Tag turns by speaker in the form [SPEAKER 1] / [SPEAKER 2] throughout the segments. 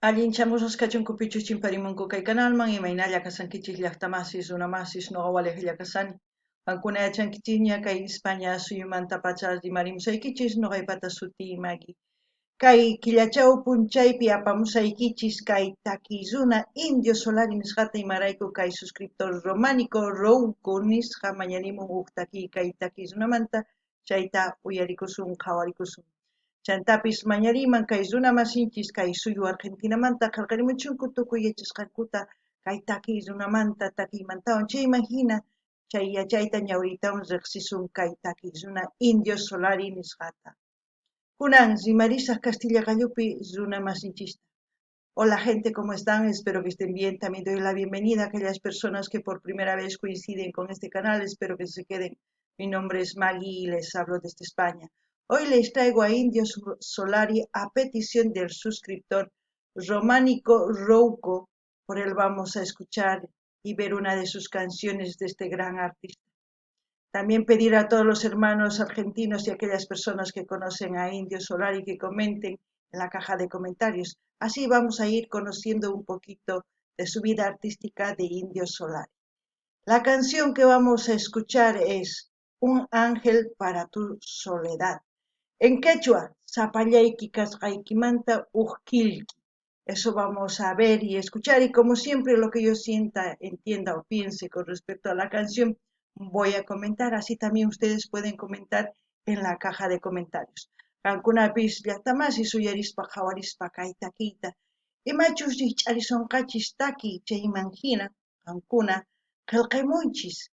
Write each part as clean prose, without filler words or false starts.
[SPEAKER 1] Allinchamusqas kachunkupichus chimparimunku kay kanalman, imaynalla kasankichis llaqtamasis, runamasis, noqa walejlla kasani. Qankuna yachankichisña kay España suyumantapacha rimarimusaykichis, noqaypata sutiy Maggie. Kay killachaw punchaypi apamusaykichis kay takiy runa Indio Solari nisqata, imarayku kay suscriptor románico Rouco nisqa mañarimun huk takiy kay takiy runamanta, chayta uyarikusun, qhawarikusun. Chantapis mañariman kay runa masinchis kay suyu Argentinamanta qhelqarimuchunku tukuy yachasqankuta kay takiy runamanta takiymantawan, chayman hina chay yachayta ñawriytawan riqsisun kay takiy runa Indio Solari nisqata. Kunan rimarisaq Castilla qallupi runa masinchista. Hola gente, ¿cómo están? Espero que estén bien. También doy la bienvenida a aquellas personas que por primera vez coinciden con este canal. Espero que se queden. Mi nombre es Maggie y les hablo desde España. Hoy les traigo a Indio Solari a petición del suscriptor Románico Rouco. Por él vamos a escuchar y ver una de sus canciones de este gran artista. También pedir a todos los hermanos argentinos y aquellas personas que conocen a Indio Solari que comenten en la caja de comentarios. Así vamos a ir conociendo un poquito de su vida artística de Indio Solari. La canción que vamos a escuchar es Un ángel para tu soledad. En quechua, sapallayki kasqaykimanta uj killki. Eso vamos a ver y escuchar, y como siempre lo que yo sienta, entienda o piense con respecto a la canción, voy a comentar. Así también ustedes pueden comentar en la caja de comentarios. Qankunapis llaqtamasis uyarispa qhawarispa kay takiyta, imachus rikch'arisonqachis takiy chayman hina qankuna qhelqamuychis,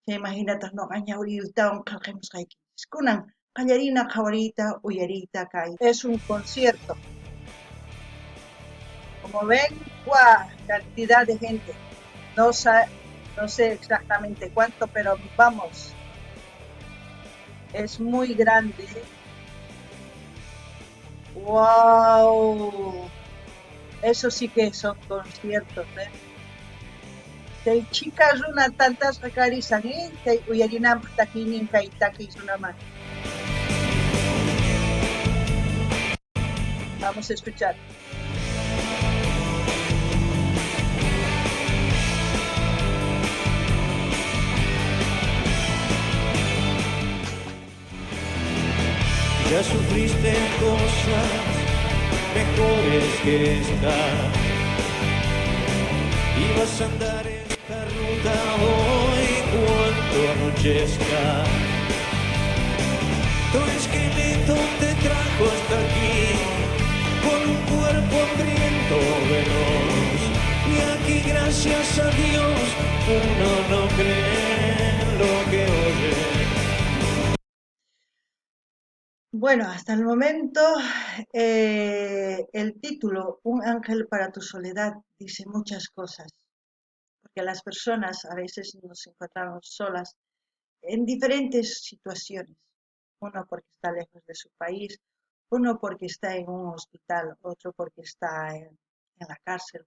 [SPEAKER 1] chayman hinataq noqa ñawriytawan qhelqamusqaykichis. Kunan qallarina qhawariyta uyariyta kay. Es un concierto. Como ven, ¡guau! Cantidad de gente. No sé exactamente cuánto, pero vamos, es muy grande. ¡Wow! Eso sí que son conciertos, ¿eh? Chay chika runa tantasqa karisan, ¿eh? Chay uyarinanpaq takiynin kay takiy runaman. Vamos a escuchar.
[SPEAKER 2] Ya sufriste cosas mejores que esta y vas a andar esta ruta hoy cuando anochezca. Tu esqueleto te trajo hasta aquí con un cuerpo hambriento veloz, y aquí gracias a Dios uno no cree lo que oye.
[SPEAKER 1] Bueno, hasta el momento el título Un ángel para tu soledad dice muchas cosas, porque las personas a veces nos encontramos solas en diferentes situaciones, uno porque está lejos de su país, uno porque está en un hospital, otro porque está en la cárcel,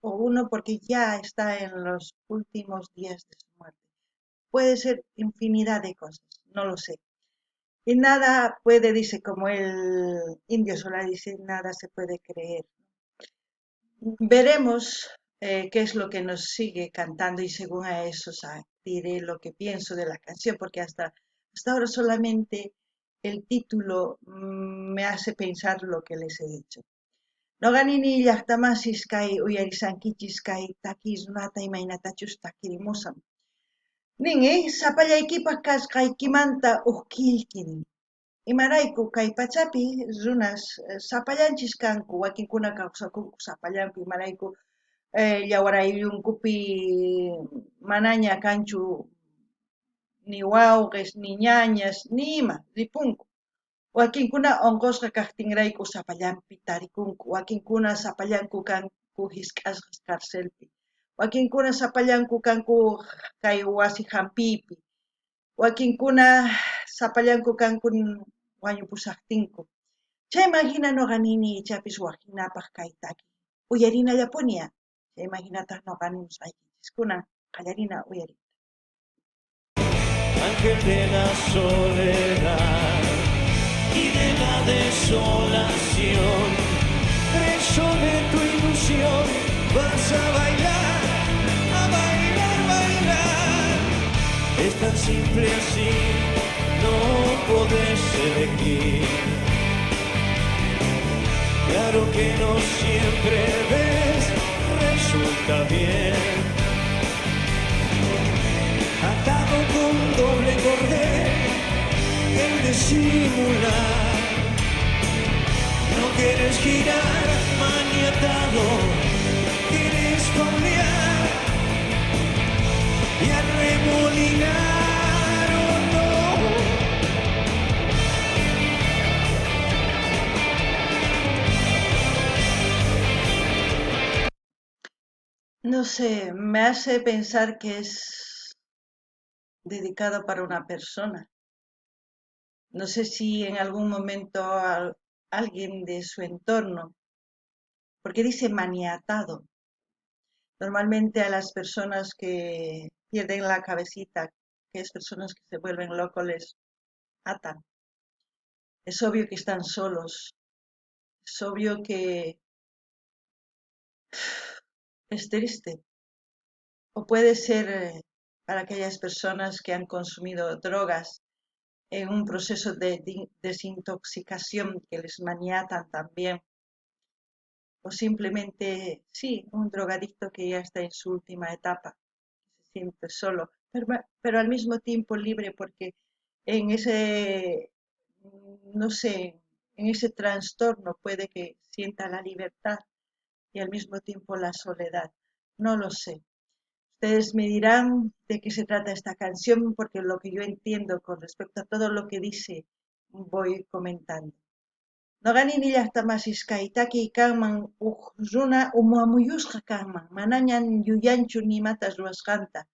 [SPEAKER 1] o uno porque ya está en los últimos días de su muerte. Puede ser infinidad de cosas, no lo sé. Y nada puede, dice, como el Indio Solari dice, nada se puede creer. Veremos qué es lo que nos sigue cantando y según a eso diré lo que pienso de la canción, porque hasta ahora solamente el título me hace pensar lo que les he dicho. Noqanini llaqtamasis kay uyarisankichis kay takiy runata imaynatachus takirimusan. Nin, sapallaykipaq kasqaykimanta uj killki nin. Imarayku kay pachapi runas sapallanchis kanku, wakinkuna kawsakunku sapallanku, imarayku llawarayllunkupi manaña kanchu ni wawqis, ni ñañas, ni ima, ripunku. Wakinkuna unqusqa kaqtinrayku sapallanpi tarikunku, wakinkuna sapallanku kanku hisk'asqas carcelpi, wakinkuna sapallanku kanku kay wasi hampiypi, wakinkuna sapallanku kanku wañupusaqtinku. Chayman hina noqa nini ichapis waqinapaq kay taki uyarinallapuni, chayman hinataq noqa nimusqaykichis. Kunan qallarina uyariyta.
[SPEAKER 2] Ángel de la soledad y de la desolación, preso de tu ilusión vas a bailar, a bailar, bailar. Es tan simple así, no podés elegir. Claro que no siempre ves, resulta bien. Atado con doble cordel, el disimular. No quieres girar, maniatado, quieres faulear y arremolinar o no.
[SPEAKER 1] No sé, me hace pensar que es dedicado para una persona. No sé si en algún momento alguien de su entorno, porque dice maniatado. Normalmente a las personas que pierden la cabecita, que es personas que se vuelven locos, les atan. Es obvio que están solos. Es obvio que es triste. O puede ser para aquellas personas que han consumido drogas en un proceso de desintoxicación que les maniatan también. O simplemente, sí, un drogadicto que ya está en su última etapa, se siente solo, pero al mismo tiempo libre, porque en ese, no sé, en ese trastorno puede que sienta la libertad y al mismo tiempo la soledad. No lo sé. Ustedes me dirán de qué se trata esta canción, porque lo que yo entiendo con respecto a todo lo que dice, voy comentando. Noqani nillajtamasis kay takiy kanman uj runa umamuyusqa kanman, manañan yuyanchu nimata ruwasqanta.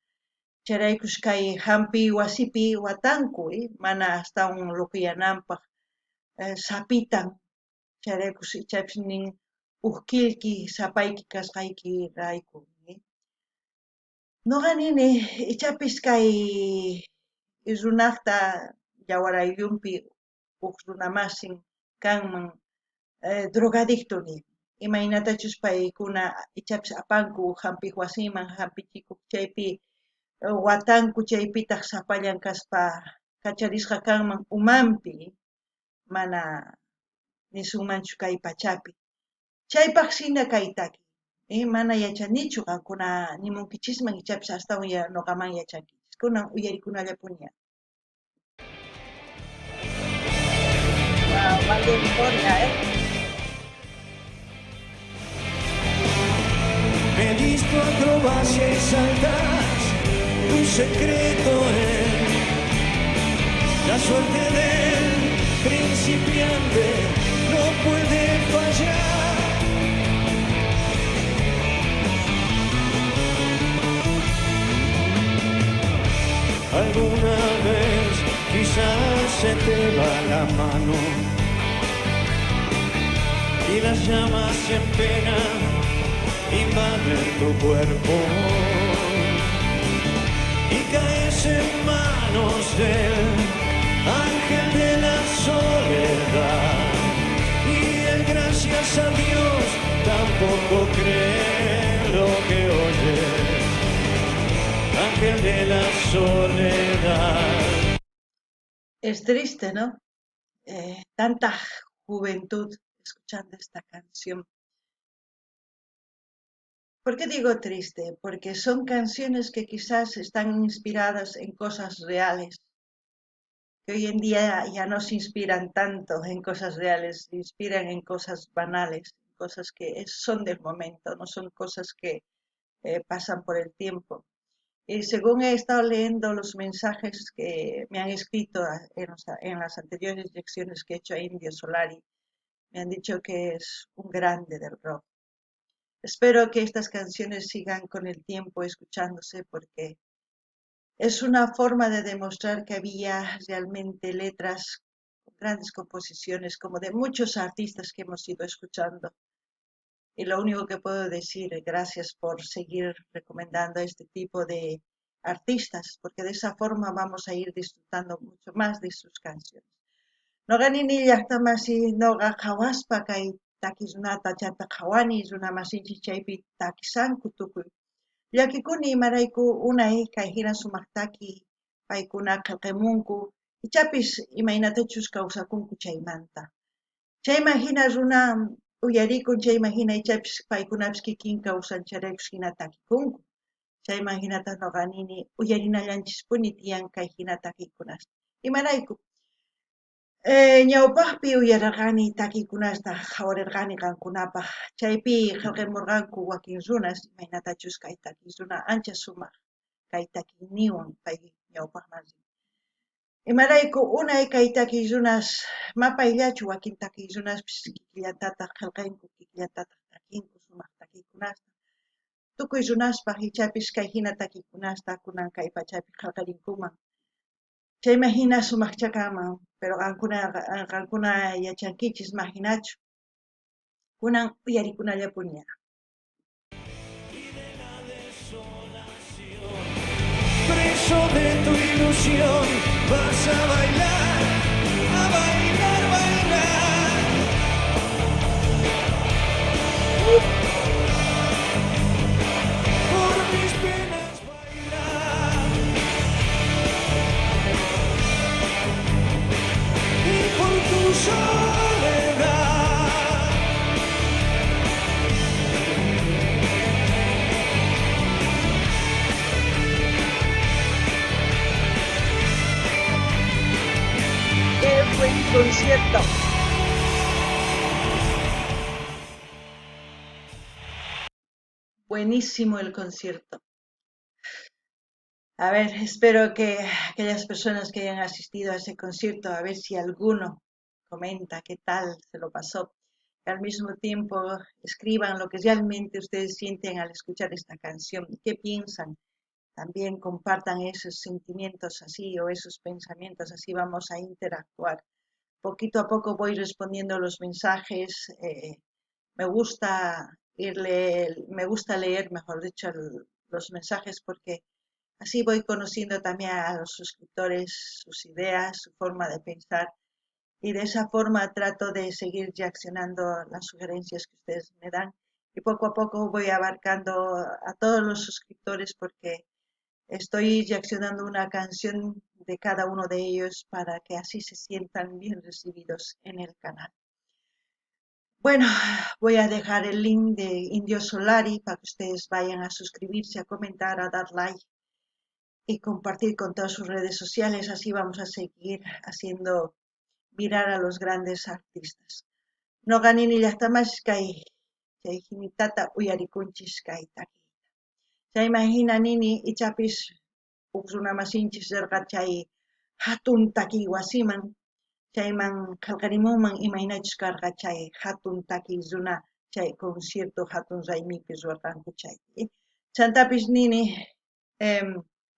[SPEAKER 1] Chayraykus kay hampi wasipi watanku, mana astawan loquyananpaq, sapitan. Chayraykus ichapis nin uj killki sapayki kasqayki rayku. Noqa nini ichapis kay runaqta yawaraylunpi uj runamasin kanman, drogadicto ni. Imaynatachus paykuna ichapis apanku hampiq wasiman, hampichikuq chaypi watanku, chaypitaq sapallan kaspa kacharisqa kanman umanpi, mana nisunmanchu kay pachapi. Chaypaq sina kay taki. Mana yachanichu qankuna nimunkichisman ichapis astawan noqaman yachankichis. Kunan uyarikunallapuni. Guau, vaya euforia.
[SPEAKER 2] Me diste acrobacia y saltas, tu secreto es la suerte del principiante, no puede fallar. Alguna vez quizás se te va la mano y las llamas en pena invaden tu cuerpo y caes en manos del ángel de la soledad, y él, gracias a Dios, tampoco cree lo que oye. Ángel de la soledad.
[SPEAKER 1] Es triste, ¿no? Tanta juventud escuchando esta canción. ¿Por qué digo triste? Porque son canciones que quizás están inspiradas en cosas reales, que hoy en día ya no se inspiran tanto en cosas reales, se inspiran en cosas banales, cosas que son del momento, no son cosas que pasan por el tiempo. Y según he estado leyendo los mensajes que me han escrito en las anteriores lecciones que he hecho a Indio Solari, me han dicho que es un grande del rock. Espero que estas canciones sigan con el tiempo escuchándose, porque es una forma de demostrar que había realmente letras, grandes composiciones, como de muchos artistas que hemos ido escuchando. Y lo único que puedo decir es gracias por seguir recomendando a este tipo de artistas, porque de esa forma vamos a ir disfrutando mucho más de sus canciones. Noqa nini llaqtamasi noqa qhawaspa kay Takiy runata chanta qhawani runa masinchis chaypi takisanku tukuy. Llakikuni imarayku unay kay hina sumaq takiy paykuna qhelqemunku ichapis imaynatachus kawsakunku chaymanta. Chayman hina runa uyarikun chayman hina ichapis paykunapis kikin kawsancharaykus hina takikunku. Chayman hinataq noqa nini uyarinallanchispuni tiyan kay hina takiykunasta. Imarayku? Ñawpaqpi uyararqani takiykunasta qhawarirqani qankunapaq chaypi qhelqemurqanku wakin runas imaynatachus kay takiy runa ancha sumaq kay takiyniwan pay ñawpaqman rin. Imarayku unay kay takiy runas mapayllachu wakin takiy runaspis kikillantataq qhelqenku kikillantataq takinku sumaq takiykunasta. Tukuy runaspaq ichapis kay hina takiykunasta kunan kay pachapi qhelqarinkuman. Chayman hina sumaqcha kanman, pero qankuna yachankichis ma hinachu. Kunan uyarikunallapuni.
[SPEAKER 2] Preso de tu ilusión, vas a bailar, a bailar, bailar. Por mis penas bailar. Y por tu soledad.
[SPEAKER 1] ¡Qué buen concierto! Buenísimo el concierto. A ver, espero que aquellas personas que hayan asistido a ese concierto, a ver si alguno comenta qué tal se lo pasó. Que al mismo tiempo escriban lo que realmente ustedes sienten al escuchar esta canción, qué piensan. También compartan esos sentimientos así o esos pensamientos, así vamos a interactuar. Poquito a poco voy respondiendo los mensajes. Me gusta me gusta leer, mejor dicho, los mensajes porque así voy conociendo también a los suscriptores, sus ideas, su forma de pensar y de esa forma trato de seguir reaccionando a las sugerencias que ustedes me dan y poco a poco voy abarcando a todos los suscriptores porque estoy reaccionando una canción de cada uno de ellos para que así se sientan bien recibidos en el canal. Bueno, voy a dejar el link de Indio Solari para que ustedes vayan a suscribirse, a comentar, a dar like y compartir con todas sus redes sociales. Así vamos a seguir haciendo mirar a los grandes artistas. Noqa nini llaqtamasis kay chay hinitata uyarikunchis kay takiyta. Chayman hina nini ichapis huk runamasinchis rirqa chay hatun takiy wasiman, chayman qhelqarimunman imaynachus karqa chay hatun takiy runa chay concierto hatun raymipi ruwarqanku chaypi. Chantapis nini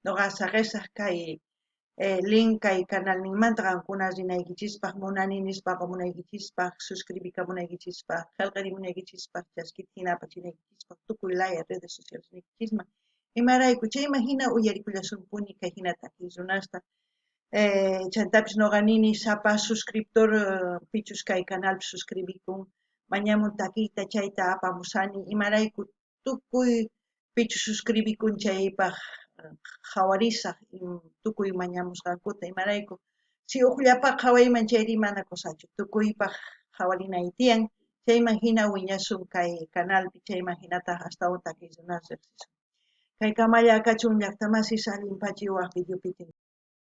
[SPEAKER 1] noqa saqesaq kay link kay canalninmanta qankuna rinaykichispaq, munani nispa qomunaykichispaq, suscribikamunaykichispaq, qhelqarimunaykichispaq, chaskita hina apachinaykichispaq, tukuy laya redes sociales niykichisman. Imarayku chayman hina uyarikullasunpuni kay hina takiy runasta. Chantapis noqa nini sapa suscriptor pichus kay canalpi suscribikun, mañamun takiyta chayta apamusani, imarayku tukuy pichus suscribikun chaypaq qhawarisaq tukuy mañamusqankuta, imarayku si ujllapaq qhawayman chayri mana cosachu, tukuypaq qhawarinay tiyan, chayman hina wiñasun kay canalpi, chayman hinataq astawan takiy runas riqsisun. Kay kamalla kachun llaqtamasis allin pachi waq videopi.